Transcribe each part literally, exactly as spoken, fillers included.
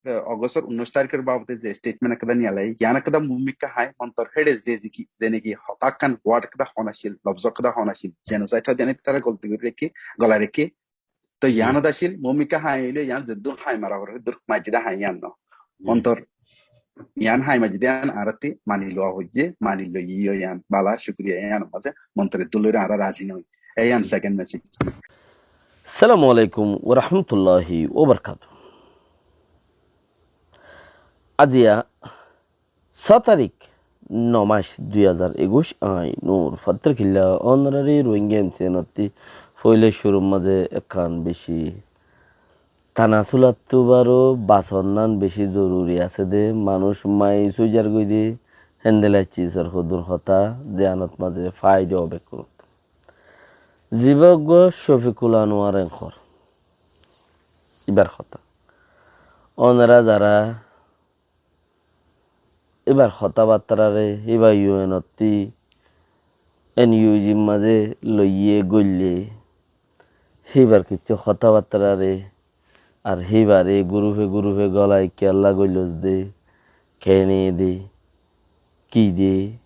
eh, August or unnoic tarikor babote ze statement ekkán niyalai, yián ekkán mumikka hái, montor héçe ze ziki, zene ki hotá ekkán, word ekkán hon accíl, lobzo ekkán hon accíl, genocide hoó de ítara golti gorí raikké, golai raikké. Toi yián ot accíl, mumikka hái óile yián zeddún hái mara foré, dur majjide hái yián no. Montor yián hái majjide yián añárattú mani lowa foijje, mani loiyé yián bála, cúkuriya yián mazé montor eddún loire añára razi no. E yián second message. Assalamu alaikum wa rahmatullahi wa barakatuhu. Aziya só tarik, no mac, dui házar ekuic, añí Nur Fattar Killa, onorari Rohingya M C N ottú foila cúrur mazé ekkán beci tana sulattú baró basonnán beci zoruri asé de, manúic mayus ói zargói de, héndilla cizor hodún hotá, ziyanot mazé faida ó bekkúnot. Ziba uggúa Cofikul Anuar enkor. Ibar hotá. Onora zara ibar hotábattarare, iba U N ottú, N U G mazé loiyé goille, híbar kiccú hotábattarare, ar híbare gurufe gurufe golai kiyólla goillos de, kene de, ki de,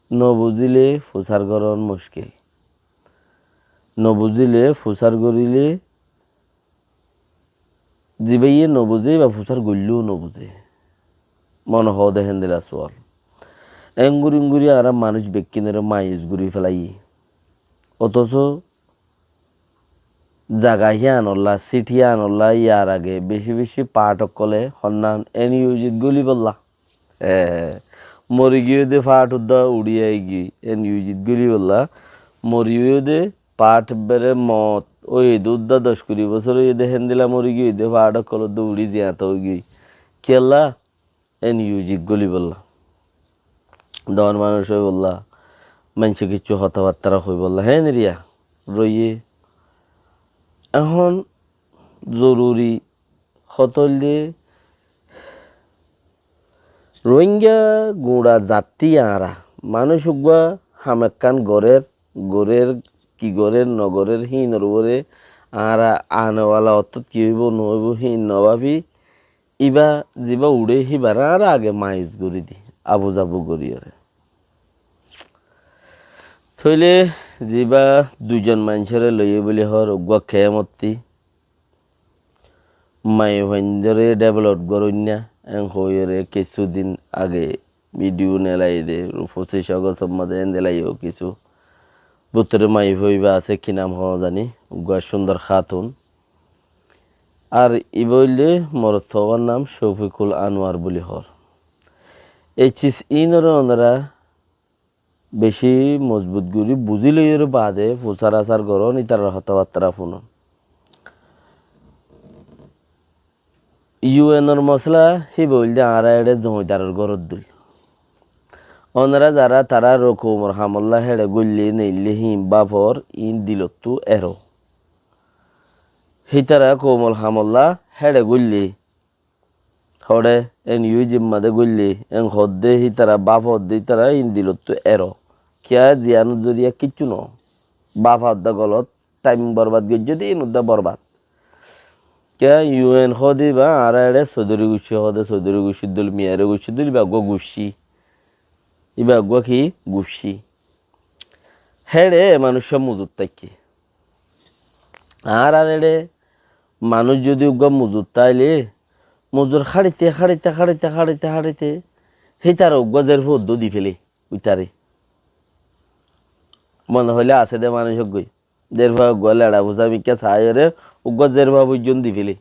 no buzile fusár goron muckil. No buzile fusár gorile, zibáye no buzé, íba fusár goilló no buzé. Mone hoó de héndilla sual. Enguri enguri añára manúic bekkúnore mayus gorí felaiyí. Otoso zaga híyanolla, sit híyanolla, yar age beci beci path ókkole honnán N U G t gólibolla. E, mori giyé de path uddá uçí aigiyói, N U G t gólibolla. Mori giyé de path bere mot óiye de uddá doc kuri bosór óiye de héndilla mori giyé de path ókkol uddá uçí ziyata óigiyói. Kiyólla? N U G t gólibolla. Doon manúic óibolla, maincé kiccú hotábattára hoibolla, héen eriya roiyé. Ehón zoruri hotá óilde Rohingya guñça zatti añára manúic uggúa ham ekkán gorér, gorér, ki gorér, no gorér, híinor uore añára anewala ottót ki óibo, no óibo, híin no báfi, íba zibá uçé híbaré añára age mayus gorí di, abu zabu goríyore. Tóile zibá duizon maincóre loiyé buli hoór uggúa kemotí, maiyafuaindóre develop goróinna, en hoiyóre kissú din age video nelai de, foccíc Ogostor mazé endilla yó kissú. Bútore maiyafua ibá asé, ki nam hoó zani, uggúa cúndor hátun. Ar ibá óilde morot fuwar nam Cofikul Anuar buli hoór. Ei ciz iínoré onora beci mozbut gorí buzí loiyóre baade fusár asár gorón, ítarar hotábattára fúnon. U N or mosala híba óilde añára eçé zomidaror górot dúil. Onora zara tará ro koumor hamolla héçe goillé neillé híin báfor, iín dilottú ero. Hítara koumor hamolla héçe goillé, hoçé en U G t mazé goillé, en hoódde hítara báfodde hítara iín dilottú ero. Kiyá ziyanot zoriya kiccú noó. Báfodde golot, thaim borbad goijjé de iín uddá borbad. Kiyá U N hoóde íba añára eçé sodori guccí hoóde, sodori guccír dul, miyari guccír dul, íba uggúa guccí. Íba uggúa ki? Guccí. Héçe manúiccúa muzur táikke. Añárar eçé manúic zodi uggúa muzur táile, muzur háçite, háçite, háçite, háçite, háçite, hítara uggúa zérfua uddó di féle, uitaré. Mone hoilé asé de manúic uggúa. Zérfua uggúa leça fusá mikká saáiyoré, uggúa zérfua foijjón di féle.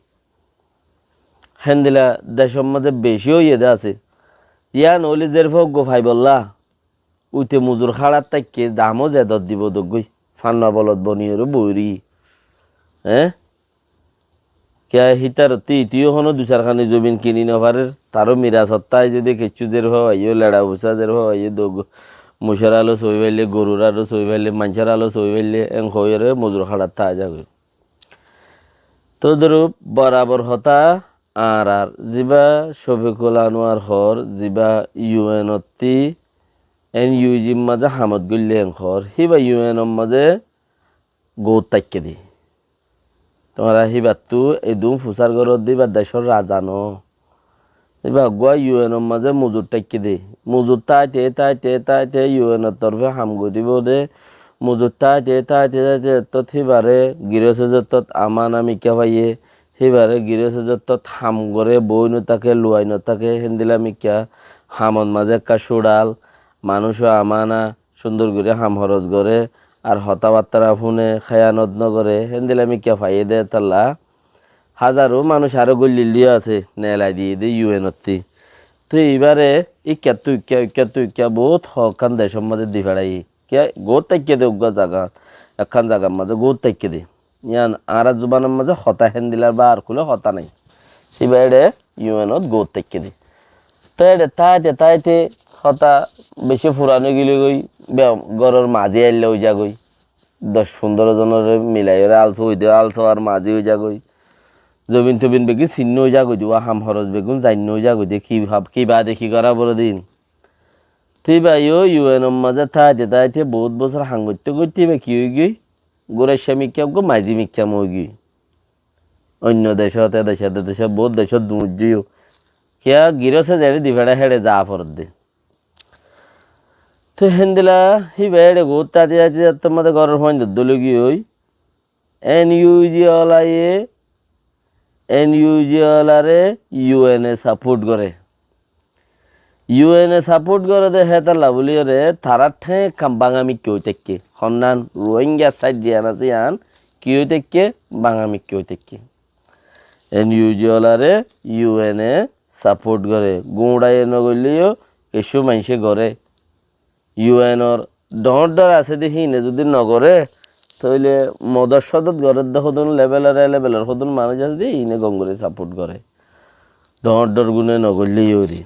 Héndilla decór mazé beci óiye de asé. Yían óile zérfua uggúa faibollá, uite muzur háçat táikke damó zedot dibo doggói. Fanna bolot boniyóre boóri. Eé? Kiyá hítarottú itúyo honó dui sar kani zobin kini nofarér, taró mirasot tái zodi kiccú zérfua faiyó, leça fusá zérfua faiyó, dog-, mucór alo soi faille, gorur alo soi faille, maincór alo soi faille, en hoiyóre muzur háçat tái zagói. Todrúp borabor hotá añárar, zibá Cofikul Anuar hoór, zibá U N ottú, N U G t mazé hamot goillé en hoór, híba U N or mazé goót táikke de. Tuáñra híbattú edún fusár goródde, íba decór raza noó. Íba eggúa U N or mazé muzur táikke dé. Muzur táite, táite, táite U N or torfé ham goríbou dé. Muzur táite, táite, táite ettót híbaré girós ezettót amana mikká faiyé. Híbaré girós ezettót ham goré, boói no táke, luwai no táke, héndilla mikká hamot mazé ekká cúçal, manúic ó amana, cúndor gorí ham horos goré, ar hotábattára fúne, héyanot no goré, héndilla mikká faiyé dé hétolla. Házaro manúic aró goillíl diyó asé, neelai diyé dé U N ottú. Toi ibáre ikkattú ikká, ikkattú ikká boóut hoókkán decór mazé di feçáiye. Kiyá goót táikke dé uggúa zagat, ekkán zagar mazé goót táikke dé. Yían añárar zubanor mazé hotá héndilla báar kulé hotá nái. Híba éçe U N ot goót táikke dé. Toi éçe táite táite hotá bicí furan ói gilógoi, be-, góror mazí ailla ói zagói. Doc fundóro zonoré milaiyóre alsa ói dé, alsa ar mazí ói zagói. Zobin tobin beggún sinná ói zagói dé, uá ham horos beggún zainná ói zagói dé, ki hab-, ki baade ki gorá foré dé ín. Toi íba yó U N or mazé táite táite boóut bosór ham goitté goitté íba ki óigiyoi? Gúraiccá mikká eggúa maizí mikká óigiyoi. Oinno decót, e dec, e decót, boóut decót duñijjé yó. Kiyá girós e zeçé di feçá héçe zaa foredde. Toi héndilla híba éçe goót táite táite zattór mazé góror fuain doddól óigiyoi. N U G olaye, N U G olaré U N e sapót goré. U N e sapót goré dé hétolla bóliyoré tarár théng ekkán báñga mikká ói táikke. Honnán Ruáingar sáid ziyán asé yían ki ói táikke? Báñga mikká ói táikke. N U G olaré U N e sapót goré. Guñçaye no goillé yó kessú maincé goré. U N or dhoóñr dhoóñr asé dé híine zudi no goré, tóile modot sodot gorédde hodún lebelor, e lebelor hodún manúic asé dé híine gom gorí sapót goré. Dhoóñr dhoóñr gúne no goillé yó ri.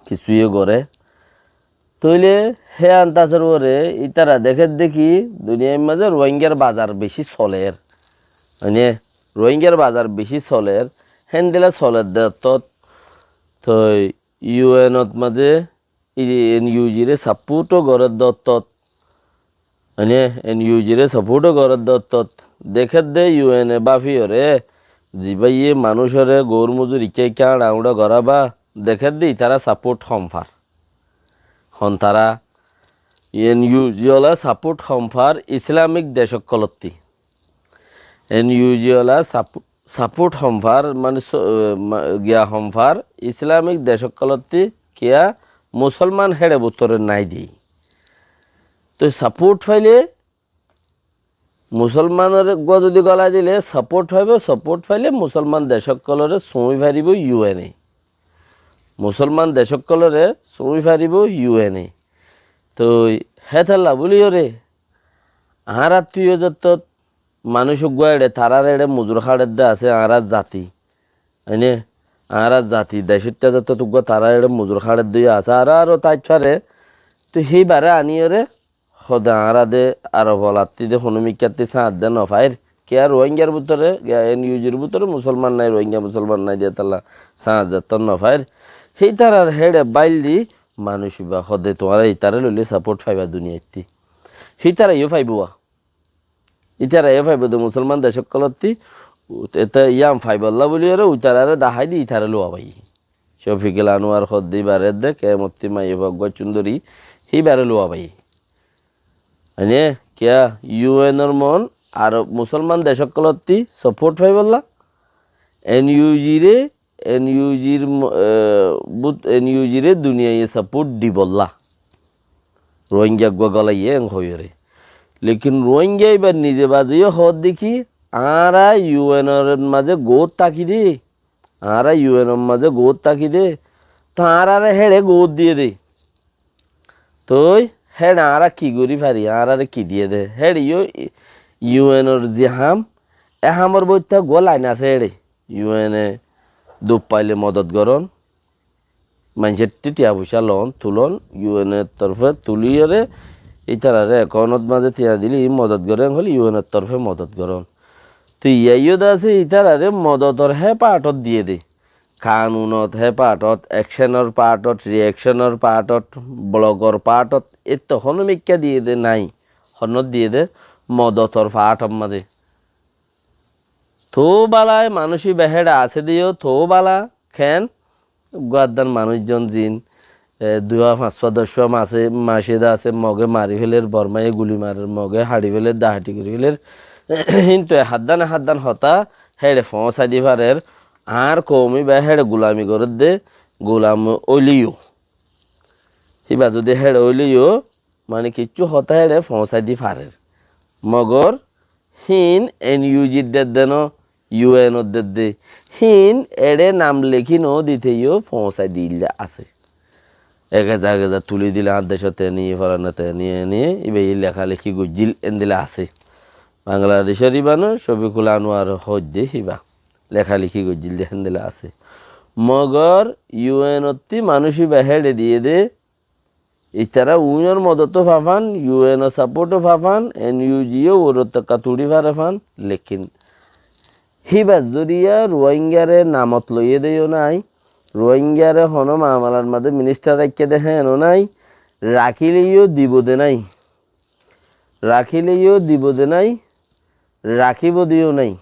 Kissú yó goré. Tóile hé antasor uore ítara dekédde ki duniyair mazé Ruáingar bazar bicí soler. Mane Ruáingar bazar bicí soler. Héndilla soledde ottót toi U N ot mazé i-, N U G re sapót ó gorédde ottót. Mane N U G re sapót ó gorédde ottót. Dekédde U N e báfiyoré, zibáye manúicoré goór muzur ikká ikká añça uñça gorá bá, dekédde itará sapót hom far. Hon tará N U G ola sapót hom far Islamik dec ókkolottí. N U G ola sap-, sapót hom far, mane so-, ma-, giya hom far Islamik dec ókkolottí kiyá Musolman héçe bútore nái dé. Toi sapót faile Musolmanor eggúa zudi golai dile sapót faibo, sapót faile Musolman dec ókkolore suñi faribó U N e. Musolman dec ókkolore suñi faribó U N e. Toi hétolla bóliyoré añárattú yó zottót manúic uggúa éçe, tarár éçe muzur háçedde asé añárar zati. Mane añárar zati decóitta zottót uggúa tarár éçe muzur háçedde yó asé, aró aró táit fare. Toi híbaré aníyoré hode añára de Arob olattí de honó mikkáttí sáñs de no fair. Kiyá Ruáingar bútore, kiyá N U G r bútore Musolman nái, Ruáinga Musolman nái de hétolla sáñs de tór no fair. Hítarar héçe báil di manúic ibá hode tuáñra ítare loile sapót faiba duniyaittí. Hítara yó faibo. Ítara yó faibo de Musolman dec ókkolottí, ete yían faibolla bóliyoré uitarare dahái di ítare luwa bái. Cofikul Anuar hoddé ibáre de, kemottí maiyafua eggúa cúndori, híbaré luwa bái. Mane kiyá U N or mon Arob Musolman dec ókkolottí sapót faibolla, N U G re, N U G r mo-, e, but-, N U G re duniyaiye sapót dibolla. Ruáinga eggúa golaiyé en hoiyóre. Lekin Ruáinga ibá nize baziyó hoódde ki, añára U N or mazé goót táki dé, añára U N or mazé goót táki dé, to añárare héçe goót diyé dé. Toi héçe añára ki gorí fari, añárare ki diyé dé? Héçe yó U N or ze ham, e hamor boitta eggúa lain asé héçe. U N e duk faile modot gorón, maincór thí thiañ foicá loón, tulón, U N or torfé tulíyoré, ítarare ekóunot mazé thiañ dilé, í modot goré hoilé U N or torfé modot gorón. Toi iyá yó de asé, ítarare modotor hé pathot diyé dé. Kanunot, hé pathot, ekcónor pathot, riekcónor pathot, blogor pathot, étto honó mikká diyé dé nái. Honnot diyé dé, modotor pathot mazé. Toóu bála, e manúic ibá héçe asé dé yó toóu bála, Keén? Uggwá addán manúic zon zin, e, dui fua, fañs fua, doc fua mace, mace de asé, Moge mari féler, Bormaye guli marer, Moge haçi féler, dahaçi gorí féler. Kintu e haddán e haddán hotá héçe foóñsai di farer, añár koum íba héçe gulami gorédde, gulam óileyo. Híba zudi héçe óileyo, mane kiccú hotá héçe foóñsai di farer. Mogor híin N U G t dedde no, U N ot dedde. Híin eçé nam lekí no dite yó foóñsai dilla asé. Ek eza ek eza tuli dile añár decót eniye, foran ot eniye, eniye, íba yí lekáleki goijjíl endilla asé. Bangladecór íba no, Cofikul Anuar hoóidde híba. Lekáleki goijjíl de héndilla asé. Mogor U N ottí manúic íba héçe diyé dé, itará U N or modot ó fafán, U N or saport ó fafán, N U G ó uorot ekka tuçí fare fán, lekin híbar zoriya Ruáingare namot loiyé dé yó nái, Ruáingare honó mamalar mazé ministar raikké dé héen ó nái, rakíle yó dibo dé nái, rakíle yó dibo dé nái, rakíbo dé yó nái.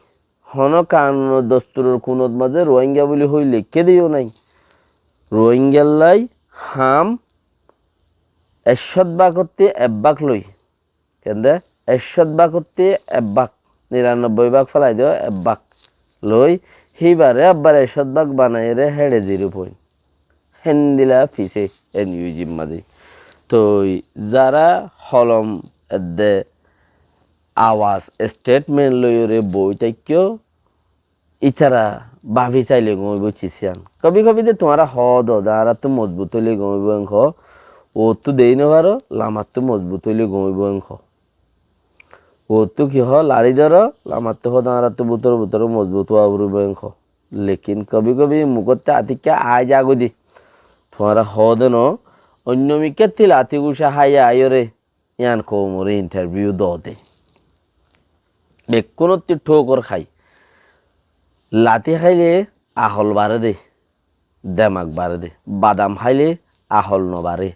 Honó kanun dosturor kunot mazé Ruáinga buli hoi leikké dé yó nái. Ruáingallái ham ekcót bágottí ek bák loi. Kende? Ekcót bágottí ek bák. Niranobboi bák félai do, ek bák loi. Híbare abbar ekcót bák banaiyére héçe zero point. Héndilla fisé N U G r mazé. Toi zara holom edde awaz, statement loiyóre boi táikko, ítara báfi saile gom óibo cis yían. Kabi kabi de tuáñra hoó do, añárattú mozbut óile gom óibo en hoó, uottú dei no faro, lamattú mozbut óile gom óibo en hoó. Uottú ki hoó, laçí dóro, lamattú hoó de añárattú bútore bútore mozbut ówa foribo en hoó. Lekin kabi kabi mukottú atikká aái zagói de. Tuáñra hoó de no, oinno mikkátti lati gucá háiya aiyóre, yían koumoré intarviu doó de. Bekkúnottí thókor hái. Lati háile ahol baré de, demak baré de. Badam háile ahol no baré.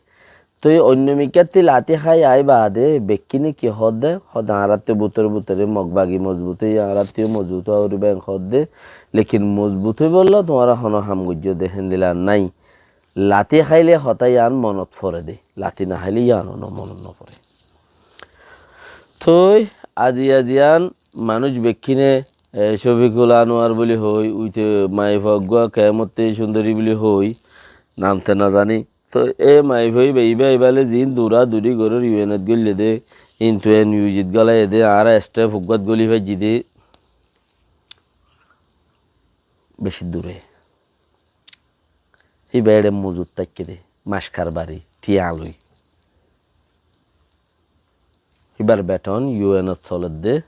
Toi oinno mikkátti lati hái aái baade bekkúne ki hoó de, hoó de añárattú bútore bútore mok bagi mozbut óiye, añárattú mozbut ówa foribo en hoó de. Lekin mozbut óibolla tuáñra honó ham goijjó de héndilla nái. Lati háile hotá yían monot fore de, lati no háile yían no monot no fore. Toi aziya ziyán manúic bekkúne, e, Cofikul Anuar buli hoi, uite maiyafua uggúa kemotte cundori buli hoi, nam te no zani. Toi e maiyafua íba, íba, íbale ziín dura duri gorér U N ot góille de, kintu N U G t gólaiye de, añára step uggúat góli faijjí de, beci dure. Híba eçe mozut táikke de, mackar bari, thiañ loi. Híbar beton U N ot soledde,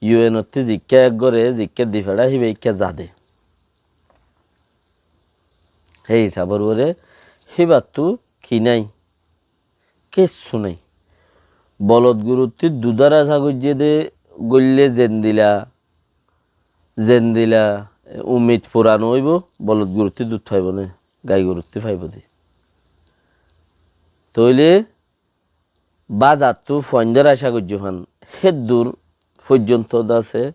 U N ottí zikká ek gore, zikká di feçá, híba ikká zade. Hé hisabor uore híbattú ki nái? Kessú nái. Bolot guruttí dudar acá goijjé dé goillé zendila, zendila, e, umid fura no óibo, bolot guruttí dud faibo né, gai guruttí faibo dé. Tóile bazattú fuaindór acá goijjó fán, héddur foijjonto dase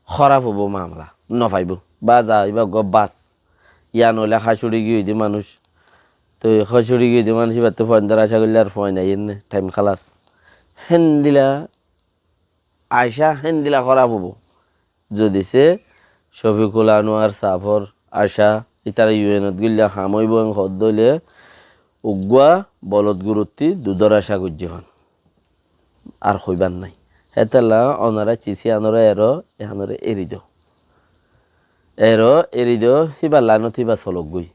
hóraf óibo mamela, no faibo. Baza ibá uggúa bas. Yián óile hácuri giyói dé manúic. Toi hácuri giyói dé manúic ibáttu fuaindór acá goillé ar fuain aiyér né, thaim hálas. Héndila acá, héndila hóraf óibo. Zodi se Cofikul Anuar sáfor acá, ítara U N ot goillé ham óibo en hoódde óile, uggúa bolot guruttí dudor acá goijjé fán. Ar hoibár nái. Hétolla onora cis iánore ero, iánore eri do. Ero, eri do, híbar lainot híba solok goi.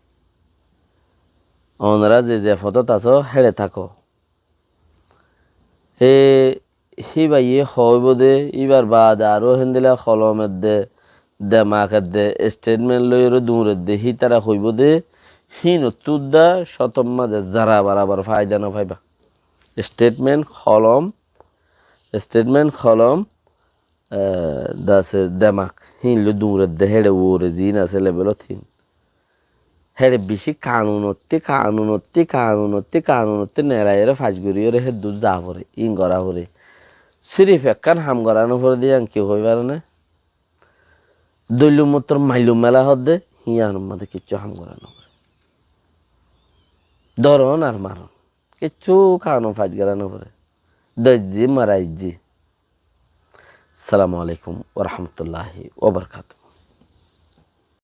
Onora ze ze fodot asó, héçe táko. Hé, híbaye hoóibo dé, íbar baade aró héndila holom edde, demak edde, estetment loiyóre duñr edde, hítara hoibó dé, híinottú dá cótor mazé zara barabar faida no faiba. Estetment holom, estetment holom, e, dase demak, híin loi duñr edde, héçe uore ziín asé lebelot híin. Héçe bicí kanunottí, kanunottí, kanunottí, kanunottí neraiyóre fac goríyore héddur za foré, íin gorá foré. Sirif ekkán ham gorá no foré dé yían ki hoi fare né? Doillu mottor maillum mela hoódde, híyanor mazé kiccú ham gorá no foré. Dóron ar maron, kiccú kanun fas gorá no foré. Dóijji, maraijji. Assalamu alaikum wa rahmatullahi wa barakatuhu.